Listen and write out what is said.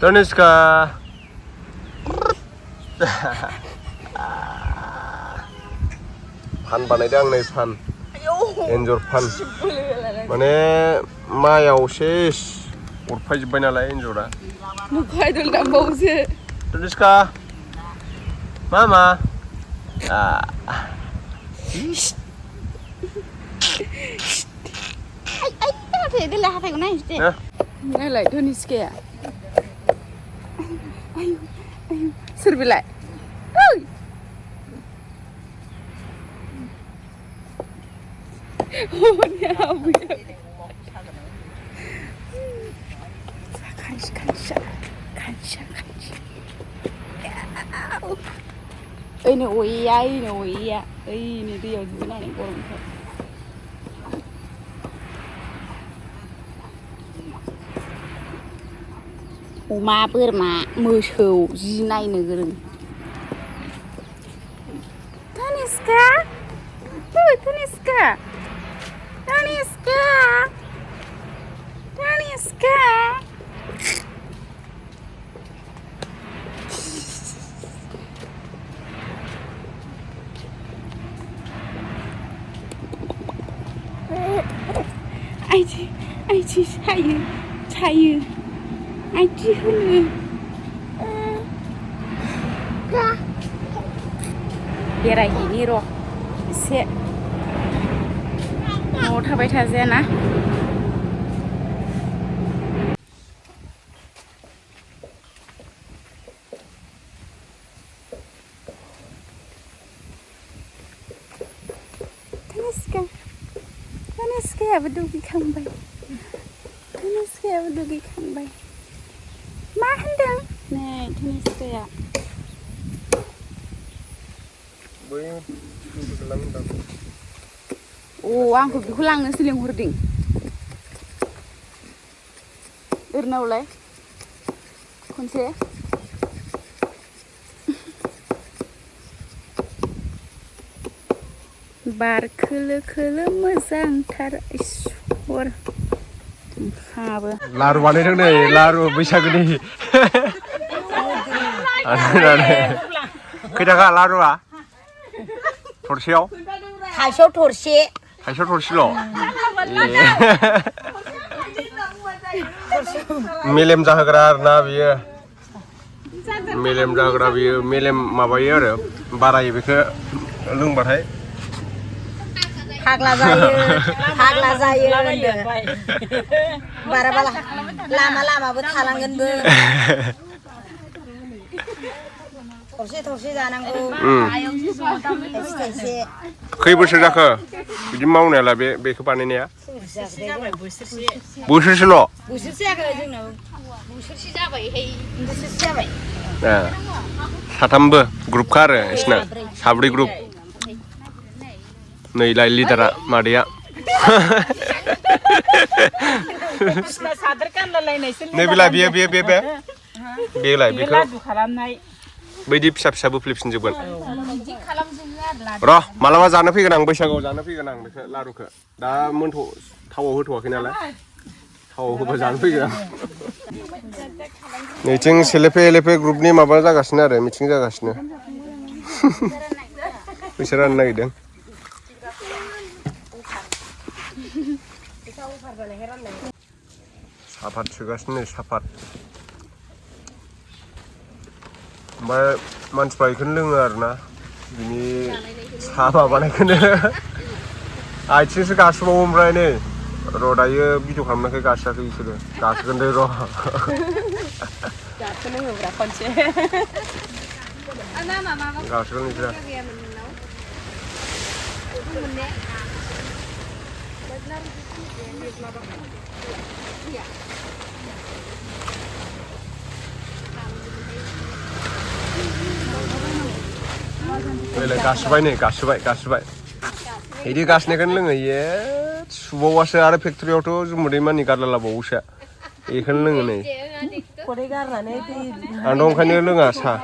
Dhaniska. Fan बानायदों आं नै fan. एन्जर fan. माने मायाव सेस अरफायजोब्बाय नालाय एन्जरा. नुखायदों दामबावसो. Dhaniska. Mama. Ay, đây là hạt của này chứ. Này lại Dhaniska. Ayo, serbi lại. Ôi. Kanskje. Ơi nè ui ya. Ơi nè đi vào dưới này này con. Uma बोरमा मोसौ जि नायनो गोरों. Dhaniska. Oi Dhaniska. 아이지 차유 아이지 흐르 बेरायहैनि र' एसे न'आव थाबाय थाजायाना Dhaniskaयाबो दुगैखांबाय मा होनदों नै Dhaniskaया आंखौ बेखौ लांनोसो लिंहरदों ओरैनावलाय खनसे बार खोलो मोजांथार इसर हाबो लारु बानायदों नै लारु बैसागुनि खैथाखा लारुआ थरसेयाव थाइसेयाव थरसे थरसेल' मेलेम जाहोग्रा आरोना बियो मेलेम माबायो आरो बारायो बेखौ लोंबाथाय फाग्ला जायो बारा लामाबो थालांगोनबो थरसे जानांगौ थाइसे खै बोसोर जाखो बिदि मावनायालाय बेखौ बानायनाया बोसोरसेल' जायाखै जोंनाव बोसोरसे जाबाय साथामबो ग्रुपखा आरो बिसोरना साब्रै ग्रुप नैलाय लिदारा मादैया नैबेलाय बेलाय बेखौ बैदि फिसा बोफ्लेफिनजोबगोन र' मालाबा जानो फैगोन आं बैसागुआव जानो फैगोन आं बेखौ लारुखौ दा थावआव होथ'वाखै नालाय थावआव होबा जानो फैगोन आं नैथिं सेलेफे ग्रुपनि माबा जागासिनो आरो मिटिं जागासिनो फैसा राननो नागिरदों साफात सोगासिनो साफात ओमफ्राय मानसिफ्रा बेखौनो लोङो आरोना बिनि साहा माबानायखौनो आथिंसो गासोबावो ओमफ्राय नै र' दायो भिडिअ खालामनायखाय गासोआखै बिसोरो गासोगोन दे र' गासोगोन बिसोरो गासोबाय बिदि गासोनायखौनो लोङो ये सुबावासो आरो फेक्ट'रियावथ' जुमुदै मानि गारलालाबावोसो बेखौनो लोङो नै आंथ' ओंखायनो लोङा साहा